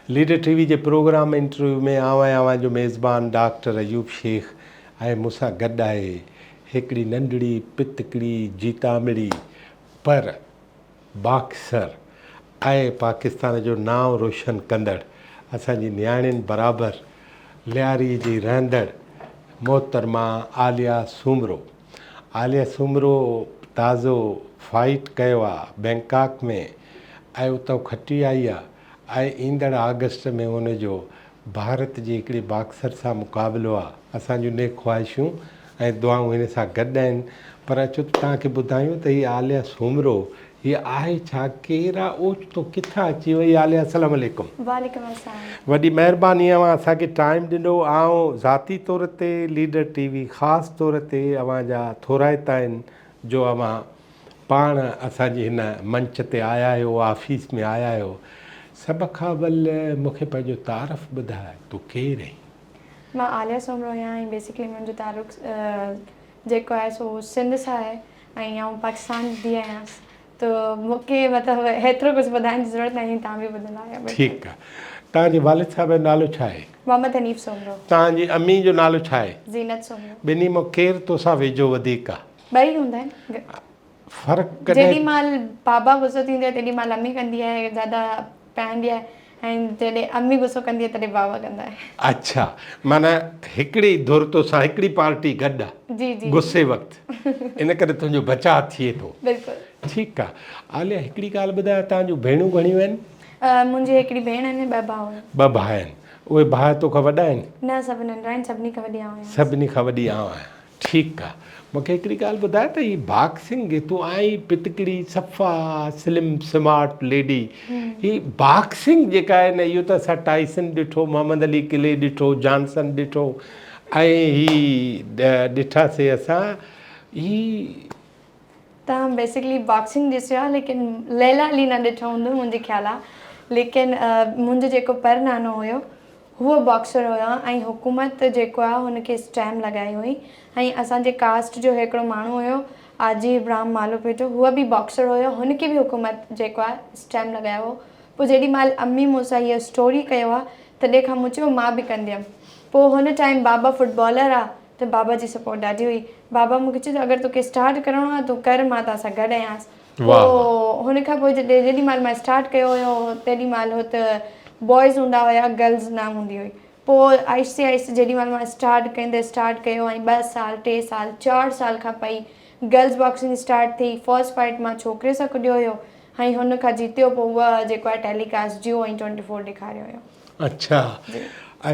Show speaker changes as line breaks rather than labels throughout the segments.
Leader ٽي V جي programme interview ۾ آئون آهيان اوهان جو ميزبان ڊاڪٽر ايوب شيخ ۽ مون سان گڏ آهي هڪڙي ننڍڙي پتڪڙي جيتامڙي پر باڪسر ۽ پاڪستان جو نانء روشن ڪندڙ اسان جي نياڻين برابر لياري جي رهندڙ محترمه عاليه سومرو. عاليه سومرو تازو فائيٽ ڪيو آ بئنڪاڪ ۾ ۽ اتان کٽي آئي آ ۽ ايندڙ آگسٽ ۾ ان جو ڀارت جي هڪڙي باڪسر سان مقابلو آ. اسان جون نيڪ خواهشون ۽ دعائون هن سان گڏ آهن. پر اچو ته توهان کي ٻڌايون ته هي عاليه سومرو هي آهي ڇا؟ ڪير آ؟ اوچتو ڪٿان اچي وئي؟ عاليه السلام عليڪم.
وعليڪم السلام.
وڏي مهرباني اوهان اسان کي ٽائيم ڏنو. آئون ذاتي طور تي ليڊر ٽي وي خاص طور تي اوهان جا ٿورائتا آهن جو اوهان پاڻ اسان جي هن منچ تي آيا آهيو، آفيس ۾ آيا آهيو. سڀ کان اول مون کي پنهنجو تعارف ٻڌاء، تون ڪير آهين؟
مان عاليه سومرو آهيان ۽ بيسيڪلي منهنجو تعلق جيڪو آهي سو سنڌ سان آهي ۽ آئون پاڪستان جي ڌيء آهيان ته مون کي مطلب هيترو ڪجهه ٻڌائڻ جي ضرورت ناهي توهان به ٻڌندا آهيو.
ٺيڪ آهي. توهان جي والد صاحب جو نالو ڇا آهي؟
محمد حنيف سومرو.
توهان جي امي جو نالو ڇا آهي؟
زينت سومرو.
ٻنهي مان ڪير توسان ويجهو وڌيڪ آهي؟
ٻئي هوندا آهن.
فرق ڪڏهن.
جيڏي مهل بابا غصو ٿيندو آهي تيڏي مهل امي ڪندي آهي زياده پائيندي آهي ۽ جڏهن امي غصو ڪندي آهي تڏهن بابا ڪندا آهي.
اڇا معنيٰ هڪڙي ڌر توسان هڪڙي پارٽي گڏ آ
جي جي
غصي وقت ان ڪري تنهنجو بچاء ٿئي ٿو.
بلڪل.
ٺيڪ آ عاليه هڪڙي ڳالهه ٻڌاء توهان جون ڀيڻون گهڻيون آهن؟
منهنجي هڪڙي ڀيڻ آهن ٻه ڀاء آهن.
ٻه ڀاء آهن اهي ڀاء توکان وڏا آهن؟
نه سڀ ننڍا آهن سڀني کان وڏي آئون آهيان.
سڀني کان وڏي آئون آهيان. ٺيڪ آ مونکي هڪڙي ڳالهه ٻڌاء ته هي باڪسنگ تون آهين پتڪڙي صفا سلم سمارٽ ليڊي هي باڪسنگ جيڪا آهي نه اهو ته اسان ٽائسن ڏٺو محمد علي ڪلي ڏٺو جانسن ڏٺو ۽ هي ڏٺاسي اسان هي
توهان بيسڪلي باڪسنگ ڏسيو آهي ليڪن ليلا علي نه ڏٺو هوندو منهنجي خيال آ ليڪن منهنجو جيڪو پر نانو هيو هو باڪسر هيو ۽ حڪومت جيڪو آ هن کي اسٽيم لڳائي هئي ۽ اسان جي ڪاسٽ جو هڪڙو ماڻهو هيو آجي ابراهم مالو پيٽو هو به باڪسر هيو هن کي به حڪومت جيڪو آ اسٽيم لڳايو هو پوء جيڏي مهل امي مون سان هيء اسٽوري ڪيو آ تڏهن کان مون چيو مان به ڪنديم پوء هن ٽائيم بابا فٽبالر آ ته بابا جي سپورٽ ڏاڍي هئي بابا مون کي چيو ته اگر توکي اسٽارٽ ڪرڻو آ تون ڪر مان توهان سان گڏ آهيانس پوء هن کان پوء جڏهن جيڏي مهل مان اسٽارٽ ڪيو هيو تيڏي مهل هو ته بوائز هوندا هيا گرلز نه هوندي هئي پوء آهستي آهستي جيڏي مهل مان اسٽارٽ ڪندي اسٽارٽ ڪيو ۽ ٻه سال ٽي سال چار سال کان پئي گرلز باڪسنگ اسٽارٽ ٿي فرسٽ فائٽ مان ڇوڪري سان ڪڏيو هيو ۽ هن کان جيتيو پوء اها جيڪو آهي ٽيلي ڪاسٽ جيو ۽ ٽوئنٽي فور ڏيکاريو هيو.
اڇا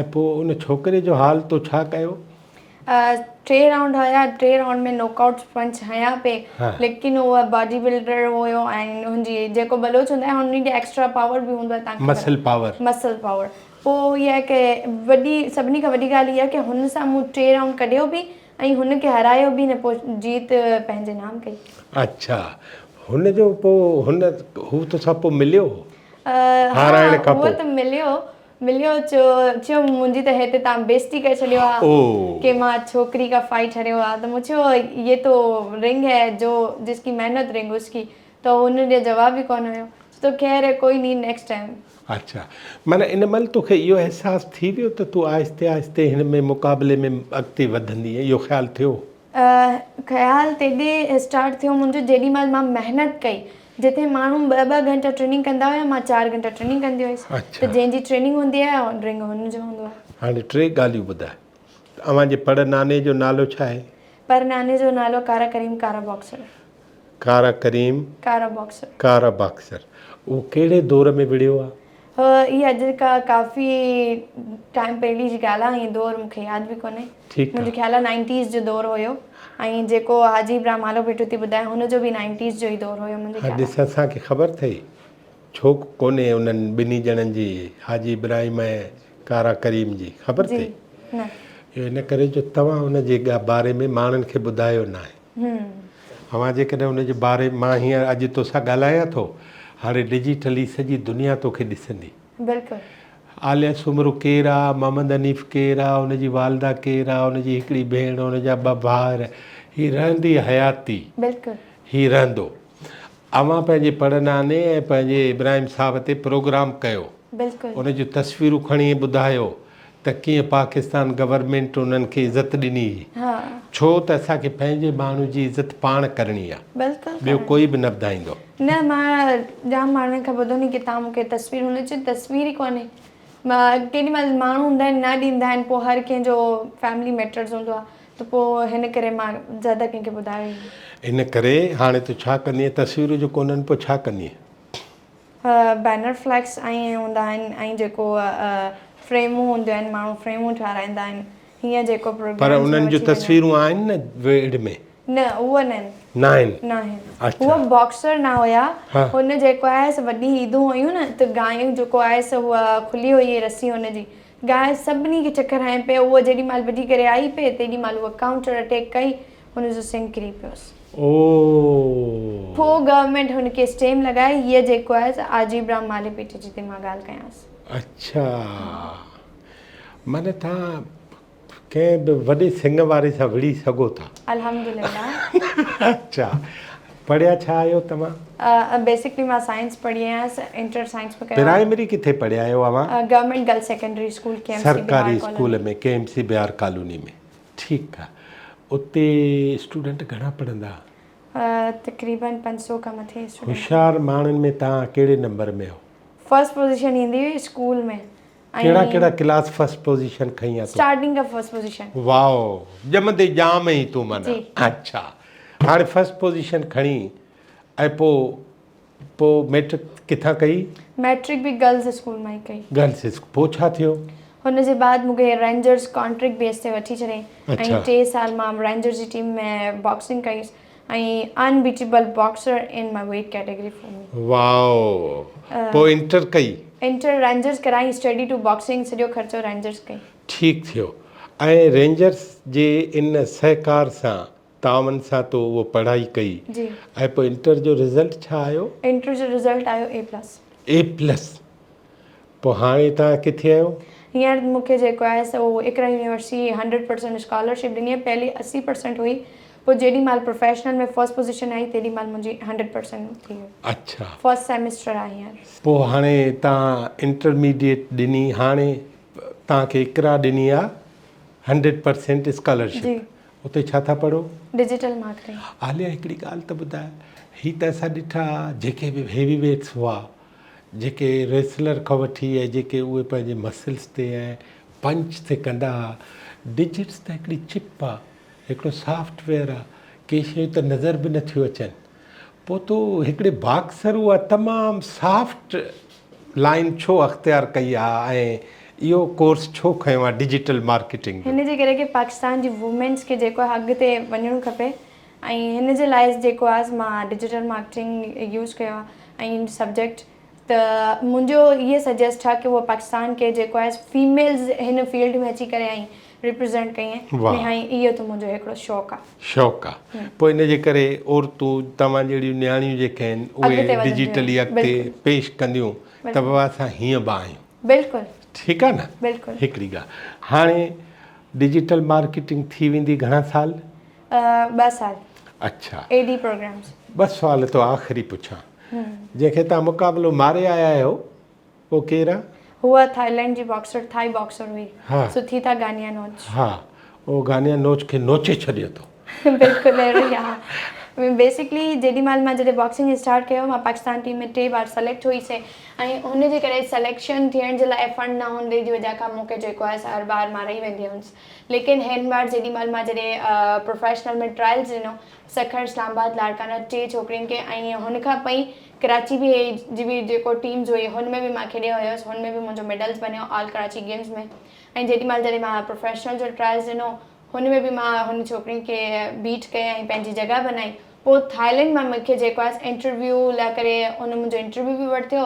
۽ پوء ان ڇوڪري جو حال تو ڇا ڪيو؟
ٽي رائونڊ هيا ٽي رائونڊ ۾ ناڪ آئوٽ پنچ هنيا پي ليڪن هو باڊي بلڊر هيو ۽ هن جي جيڪو بلوچ هوندا آهن هن جي ايڪسٽرا پاور به هوندو آهي تان
مسل پاور
مسل پاور پو هي آهي ڪي وڏي سڀني کان وڏي ڳالهه هي آهي ڪي هن سان مون ٽي رائونڊ ڪڍيو به ۽ هن کي هرايو به نه پو جيت پنهنجي نام ڪئي.
اڇا هن جو پو هن هو توسان پو مليو
ها
هارائڻ کان
هو
پو.
ته مليو مليو چيو چيو منهنجي ته هتي تان بيستي ڪري ڇڏيو آ ڪي مان ڇوڪري کا فائٽ هريو آ ته مون چيو يي تو رنگ هي جو جس ڪي محنت رنگ اس ڪي ته هن ڏي جواب ئي ڪونه هيو چيو ته خير هي ڪوئي ني نيڪسٽ ٽائيم.
اڇا معنيٰ ان مهل توکي اهو احساس ٿي ويو ته تون آهستي آهستي هن ۾ مقابلي ۾ اڳتي وڌندينء اهو خيال ٿيو؟
خيال تيڏي اسٽارٽ ٿيو منهنجو جيڏي مهل مان محنت ڪئي جتي ماڻهو ٻه ٻه گهنٽا ٽريننگ ڪندا هيا مان چار گهنٽا ٽريننگ ڪندي هيس ته جنهن جي ٽريننگ هوندي آهي رنگ هن جو هوندو آهي.
هاڻي ٽي ڳالهيون ٻڌاء ته اوهان جي پڙ ناني جو نالو ڇا آهي؟
پڙ ناني جو نالو ڪارا ڪريم ڪارا باڪسر.
ڪارا ڪريم
ڪارا باڪسر.
ڪارا باڪسر اهو ڪهڙي دور ۾ وڙهيو آهي؟
هي اڄ کان ڪافي ٽائيم پهرين جي ڳالهه آهي ۽ دور مون کي ياد به ڪونهي منهنجو خيال آهي نائنٽيز جو دور هيو ۽ جيڪو حاجي ابراهيم هالو بيٺو ٿي ٻڌائي هن جو به نائنٽيز جو ئي دور هيو منهنجي خيال
ڏس اسان کي خبر اٿئي ڇو ڪونهي انهن ٻنهي ڄڻن جي حاجي ابراهيم ۽ ڪارا ڪريم جي خبر اٿئي
نه
اهو ان ڪري جو توهان ان جي باري ۾ ماڻهن کي ٻڌايو ناهي اوهان جيڪڏهن ان جي باري مان هينئر اڄ توسان ڳالهايان ٿو، هاڻي ڊجيٽلي سڄي دنيا توکي ڏسندي.
بلڪل.
عاليه سومرو ڪير آ، محمد حنيف ڪير آ، ان جي والده ڪير آ، ان جي هڪڙي ڀيڻ، ان جا ٻه ڀائر، هي رهندي حياتي.
بلڪل.
هي رهندو. اوهان پنهنجي پڙ ناني ۽ پنهنجي ابراهيم صاحب تي پروگرام ڪيو.
بلڪل.
ان جون تصويرون کڻي ٻڌايو ته ڪيئن پاڪستان گورنمينٽ انهن کي عزت ڏني هئي. ڇو ته اسان کي پنهنجي ماڻهو جي عزت پاڻ ڪرڻي آ.
بلڪل
ٻيو ڪوئي به نه ٻڌائيندو.
نه مان جام ماڻهن کان ٻڌو ني ڪي تان مون کي تصوير هن چيو تصوير ئي ڪونهي ڪيڏي مهل ماڻهو هوندا آهن نه ڏيندا آهن پوء هر ڪنهن جو فيملي ميٽرز هوندو آ ته پوء هن ڪري مان زياده ڪنهن کي ٻڌايو ئي نه.
ان ڪري هاڻي تون ڇا ڪندينء تصويرون جو ڪونهن پوء ڇا ڪندينء؟
بينر فليڪس ائين هوندا آهن ۽ جيڪو فريمون هونديون آهن ماڻهو فريمون ٺهرائيندا آهن هيئن جيڪو
پر
پروگرامز ۾
انهن جون
وٺي وڃن.
تصويرون آهن نه ويڙهه ۾؟
نه اهي نه آهن.
ناهن؟
ناهن.
اڇا.
هو باڪسر نه هيا.
ها.
هن جيڪو آهي سو وڏي عيدون هيون نه ته گانء جيڪو آهي سو هوء کلي هئي رسي هن جي گانء سڀني کي چڪر هنيا پئي هوء جيڏي مهل وڍي ڪري آئي پئي تيڏي مهل هوء ڪائونٽر اٽيڪ ڪئي هن جو سنگ ڪري پيس.
او.
پوء گورنمينٽ هن کي اسٽيم لڳائي هيء جيڪو آهي سو عجيب رام مالهي پيٽي جي تي مان ڳالهه ڪيانس.
اڇا معنيٰ توهان ڪنهن به وڏي سڱ واري سان وڙهي سگهو ٿا.
الحمدلله.
اڇا پڙهيا ڇا آهيو توهان؟
بيسڪلي مان سائنس پڙهي آهيان انٽر سائنس ۾ ڪيو آهي.
پرائمري ڪٿي پڙهيا آهيو اوهان؟
Government girls secondary school K M C Bihar
سرڪاري
colony.
School ۾ K M C بهار ڪالوني ۾ ٺيڪ آ اتي اسٽوڊنٽ گهڻا پڙهندا؟
تقريبن 500 کان مٿي اسٽوڊنٽ.
هوشيار ماڻهن ۾ توهان ڪهڙي نمبر ۾ هو؟
فرسٽ پوزيشن ايندي هئي اسڪول ۾.
ڪهڙا ڪهڙا ڪلاس فرسٽ پوزيشن کنئي آ تو؟
اسٽارٽنگ کان فرسٽ پوزيشن.
واء ڄمندي ڄام ئي تون معنيٰ.
جي.
اڇا هاڻي فرسٽ پوزيشن کڻي ۽ پو پو ميٽرڪ ڪٿان ڪئي؟
ميٽرڪ به گرلز اسڪول مان ئي ڪئي.
گرلز اسڪول پو ڇا ٿيو؟
هن جي بعد مون کي رينجرز ڪانٽريڪٽ بيس تي وٺي ڇڏيائين
اڇا.
۽ 3 سال مان رينجرز جي ٽيم ۾ باڪسنگ ڪئي ۽ unbeatable boxer in my weight category for me.
Wow پوء انٽر ڪئي؟
انٽر رينجرز ڪرائي اسٽڊي ٽو باڪسنگ سڄو خرچو رينجرز ڪئي.
ٺيڪ ٿيو ۽ رينجرز جي ان سهڪار سان تعاون سان تو اهو پڙهائي ڪئي
جي.
۽ پوء انٽر جو رزلٽ ڇا آيو؟
انٽر جو رزلٽ آيو اي پلس.
اي پلس پوء هاڻي توهان ڪٿي آهيو؟
هينئر مون کي جيڪو آهي سو اقرا يونيورسٽي 100% اسڪالرشپ ڏني آهي پهلي 80% هئي پوء جيڏي مهل پروفيشنل ۾ فرسٽ پوزيشن آئي تيڏي مهل منهنجي 100% ٿي وئي.
اڇا.
فرسٽ سيمسٽر آهي هينئر.
پوء هاڻي توهان انٽرميڊيٽ ڏني هاڻي توهان کي اقرا ڏني آهي 100% اسڪالرشپ
جي.
اتي ڇا ٿا پڙهو؟
Digital marketing.
عاليه هڪڙي ڳالهه ته ٻڌاء هي ته اسان ڏٺا جيڪي به هيوي ويٽس هئا جيڪي ريسلر کان وٺي ۽ جيڪي اهي پنهنجي مسلز تي ۽ پنچ تي ڪندا ها. ڊجٽس ته هڪڙي چپ آ، هڪڙو سافٽ ويئر آ، ڪي شيون ته نظر به نٿيون اچن. پوء تو هڪڙي باڪسر اها تمام سافٽ لائين ڇو اختيار ڪئي آ ۽ اهو ڪورس ڇو کنيو آ ڊجيٽل مارڪيٽنگ جو؟
هن جي ڪري ڪي پاڪستان جي وومينس کي جيڪو آهي اڳتي وڃڻو کپي ۽ هن جي لاء جيڪو آهي مان ڊجيٽل مارڪيٽنگ يوز ڪيو آهي ۽ سبجيڪٽ ته منهنجو اهي سجيسٽ آهي ڪي اهو پاڪستان کي جيڪو آهي فيميلز هن فيلڊ ۾ اچي ڪري ۽ ريپريزنٽ ڪئي ۽ اهو ته منهنجو هڪڙو شوق آهي.
شوق آهي پوء ان جي ڪري عورتون توهان جهڙيون نياڻيون جيڪي آهن اهي ڊجيٽلي اڳتي پيش ڪنديون ته بابا اسان هيئن به آهيون.
بلڪل.
ٺيڪ آهي نه.
بلڪل.
هڪڙي ڳالهه هاڻي ڊجيٽل مارڪيٽنگ ٿي ويندي گهڻا سال؟
ٻه سال.
اڇا.
اي ڊي پروگرامز.
ٻه سوال تو آخري پڇان. جنهن کي توهان مقابلو ماري آيا آهيو اهو ڪير آ؟
هوء ٿائيلينڊ جي باڪسر ٿائي باڪسر هئي.
ها.
سٿيتا گانيا نوچ.
ها اهو گانيا نوچ کي نوچي ڇڏيو اٿو.
بلڪل اهڙو ئي آ. بيسڪلي جيڏي مهل مان جڏهن باڪسنگ اسٽارٽ ڪيو مان پاڪستان ٽيم ۾ ٽي بار سليڪٽ هئي سي ۽ هن جي ڪري سليڪشن ٿيڻ جي لاء فنڊ نه هوندي جي وجه کان مون کي جيڪو آهي هر بار مان رهي ويندي هيس. ليڪن هن بار جيڏي مهل مان جڏهن پروفيشنل ۾ ٽرائلز ڏنو سکر اسلام آباد لاڙڪاڻا ٽي ڇوڪرين کي ۽ هن کان پئي ڪراچي به جي به جيڪو ٽيمز هئي هن ۾ به مان کيڏيو هيس هن ۾ به منهنجو ميڊلز بنيو آل ڪراچي گيمز ۾ ۽ جيڏي مهل جڏهن مان پروفيشنل جو ٽرائلز ڏنو هن ۾ به مان هن ڇوڪرين کي بيٽ ڪئي ۽ پنهنجي جڳهه بنائي پوء ٿائلينڊ مان مونکي جيڪو آهي انٽرويو لاء ڪري هن منهنجو انٽرويو به ورتو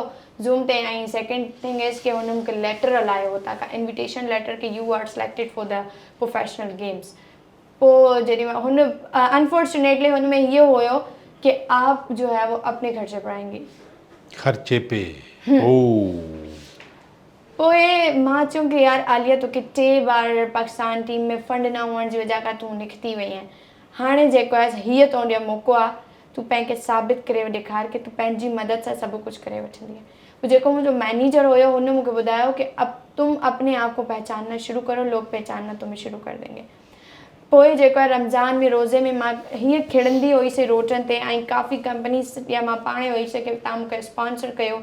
زوم تي ۽ سيڪنڊ ٿنگ از ڪي هن مونکي ليٽر هلايو هتان کان انويٽيشن ليٽر ڪي you are selected for the professional games پوء جيڏي مهل هن انفارچونيٽلي هن ۾ هيء هيو ڪي آپ جو هي وو اپني خرچي پر آئين گي.
خرچي پي او.
پوء مان چيم ڪي يار عاليه توکي ٽي بار پاڪستان ٽيم ۾ فنڊ نه هئڻ جي وجه کان تون نڪتي وئي آهين هاڻي جيڪو آهي هيء تو ڏي موقعو آهي تون پنهن کي ثابت ڪري ڏيکار ڪي تون پنهنجي مدد سان سڀ ڪجهه ڪري وٺندينء. پوء جيڪو منهنجو مئنيجر هيو هن مون کي ٻڌايو ڪي اب تم اپني آپ ڪو پهچاننا شروع ڪرو لوگ پهچاننا تمهين شروع ڪر دينگي. پوء جيڪو آهي رمضان ۾ روزي ۾ مان هيئن کڙندي هئيس روٽن تي ۽ ڪافي ڪمپنيز يا مان پاڻ هئيس ڪي توهان مون کي اسپانسر ڪيو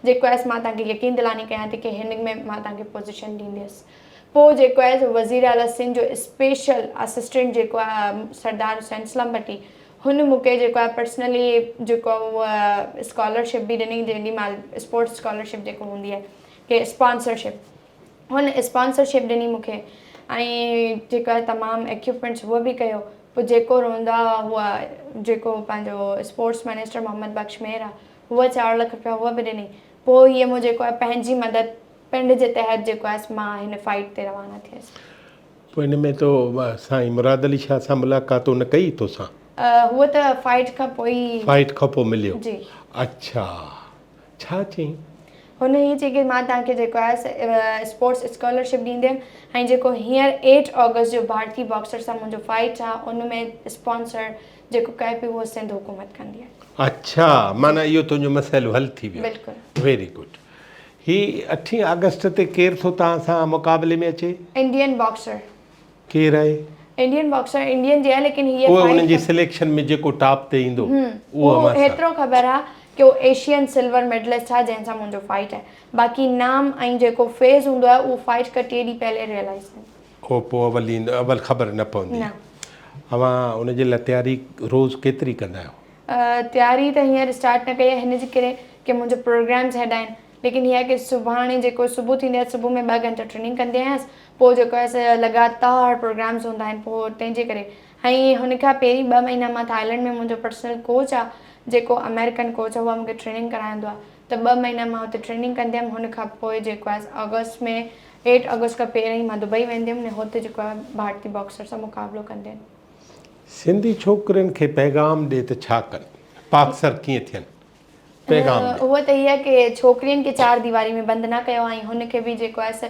جيڪو آهي مان توهان کي يقين دلاني ڪيان ٿي ڪي هن ۾ مان توهان کي پوزيشن ڏينديس. پوء جيڪو آهي سو وزير اعليٰ سنڌ جو اسپيشل اسسٽنٽ جيڪو آهي سردار حسين اسلم ڀٽي هن مون کي جيڪو آهي پرسنلي جيڪو آهي اسڪالرشپ به ڏني جيڏي مهل اسپورٽس اسڪالرشپ جيڪو هوندي آهي ڪي اسپانسرشپ هن اسپانسرشپ ڏني مون کي ۽ جيڪو آهي تمام اڪيوپمينٽس هو به ڪيو پوء جيڪو روندا هئا جيڪو پنهنجو اسپورٽس منسٽر محمد بخش مهر آهي هو 4 لک روپيا هو به ڏني پوء هيء مون جيڪو آهي پنهنجي مدد پنڊ جي تحت جيڪو آهي مان هن فائيٽ تي روانا ٿيس.
پوء ان ۾ تو سائين مراد علي شاهه سان ملاقات هن ڪئي توسان؟
هو ته فائيٽ کان پوء ئي.
فائيٽ کان پوء مليو.
جي.
اڇا ڇا چيائين؟
هن هي چئي ڪي مان توهان کي جيڪو آهي اسپورٽس اسڪالرشپ ڏينديم ۽ جيڪو هينئر ايٽ آگسٽ جو ڀارتي باڪسر سان منهنجو فائيٽ آهي ان ۾ اسپانسر جيڪو ڪئي پيو اهو سنڌ حڪومت ڪندي آهي.
اڇا معنيٰ اهو تنهنجو مسئلو حل ٿي ويو.
بلڪل.
Very good. هي اٺين آگسٽ تي ڪير ٿو توهان سان مقابلي ۾ اچي؟
Indian boxer.
ڪير آهي؟
انڊين باڪسر انڊين جي آهي ليڪن هيء
اهو انهن جي سليڪشن ۾ جيڪو ٽاپ تي ايندو اهو اوهان سان.
هيترو خبر آهي ڪي اهو ايشين سلور ميڊلسٽ آهي جنهن سان منهنجو فائيٽ آهي باقي نام ۽ جيڪو فيز هوندو آهي اهو فائيٽ کان ٽي ڏينهن پهلي ريئلائز ٿيندو.
اهو پوء اول ايندو اول خبر نه پوندي.
نه.
اوهان ان جي لاء تياري روز ڪيتري ڪندا آهيو؟
تياري ته هينئر اسٽارٽ نه ڪئي آهي هن جي ڪري ڪي منهنجو پروگرامز هيڏا آهن ليڪن هي آهي ڪي سڀاڻي جيڪو صبح ٿيندي آهي صبح ۾ ٻه گهنٽا ٽريننگ ڪندي آهيانس پوء جيڪو آهي سو لڳاتار پروگرامز هوندا آهن پوء تنهن جي ڪري ۽ هن کان پهرين ٻه مهينا مان ٿائلينڊ ۾ منهنجو پرسنل ڪوچ آهي جيڪو امريڪن ڪوچ آهي اها مونکي ٽريننگ ڪرائيندو آهي ته ٻه مهينا مان هتي ٽريننگ ڪندي هيم هن کان پوء جيڪو آهي آگسٽ ۾ ايٽ آگسٽ کان پهرين مان دبئي ويندي هيم هتي جيڪو آهي ڀارتي باڪسر سان مقابلو ڪندي هيم.
سنڌي ڇوڪرين کي پيغام ڏي ته ڇا ڪن؟ پاڪسر ڪيئن ٿين؟ پيغام ڏي.
اهو ته هي آهي ڪي ڇوڪرين کي چار ديواري ۾ بند نه ڪيو ۽ هن کي به جيڪو آهي سو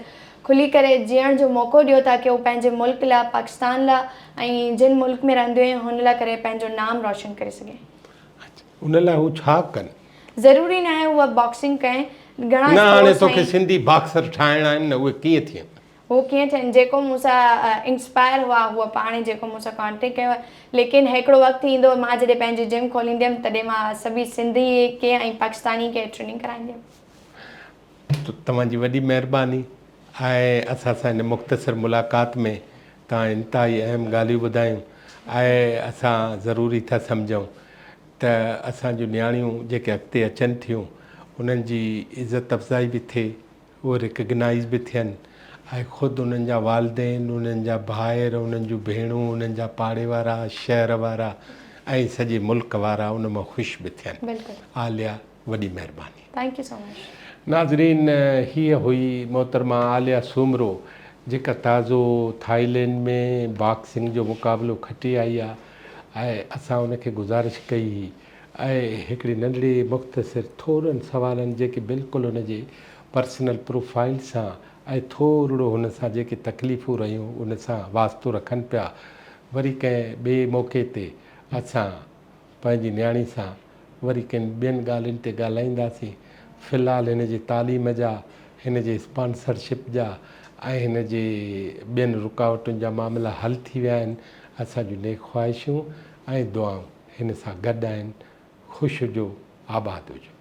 کلي ڪري جيئڻ جو موقعو ڏيو تاڪي هو پنهنجي ملڪ لا پاڪستان لا ۽ جن ملڪ ۾ رهنديون آهن هن لا ڪري پنهنجو نام روشن ڪري سگهي.
اڇا ان لاء هو ڇا ڪن؟
ضروري ناهي هو باڪسنگ ڪن گهڻا
نه هاڻي
اسپورٽس
توکي
آهن.
سنڌي باڪسر ٺاهڻا آهن نه اهي ڪيئن ٿين؟
هو ڪيئن ٿين جيڪو مون سان انسپائر هئا هو پاڻ جيڪو مون سان ڪانٽيڪٽ ڪيو ليڪن هڪڙو وقت ايندو مان جڏهن پنهنجي جم کولينديم تڏهن مان سڀي سنڌي کي ۽ پاڪستاني کي ٽريننگ ڪرائينديم.
توهان جي وڏي مهرباني ۽ اسان سان هن مختصر ملاقات ۾ توهان انتهائي اهم ڳالهيون ٻڌايون ۽ اسان ضروري ٿا سمجهون ته اسان جون نياڻيون جيڪي اڳتي اچن ٿيون انهن جي عزت افزائي به ٿئي اهي ريڪگنائيز به ٿين ۽ خود انهن جا والدين، انهن جا ڀائر، انهن جون ڀيڻون، انهن جا پاڙي وارا، شهر وارا ۽ سڄي ملڪ وارا ان مان خوش به ٿين.
بلڪل.
عاليه وڏي مهرباني.
Thank you so much.
ناظرين هيء هئي محترمه عاليه سومرو جيڪا تازو ٿائيلينڊ ۾ باڪسنگ جو مقابلو کٽي آئي آ ۽ اسان ان کي گذارش ڪئي هئي ۽ هڪڙي ننڍڙي مختصر ٿورن سوالن جيڪي بلڪل هن جي پرسنل پروفائيل سان ۽ ٿورڙو هن سان جيڪي تڪليفون رهيون ان سان واسطو رکن پيا وري ڪنهن ٻئي موقعي تي اسان پنهنجي نياڻي سان وري ڪن ٻين ڳالهين تي ڳالهائينداسين في الحال هن جي تعليم جا هن جي اسپانسرشپ جا ۽ هن جي ٻين رڪاوٽن جا معاملا حل ٿي ويا آهن اسان جون نيڪ خواهشون ۽ دعائون هن سان گڏ آهن خوش هجو آباد هجو.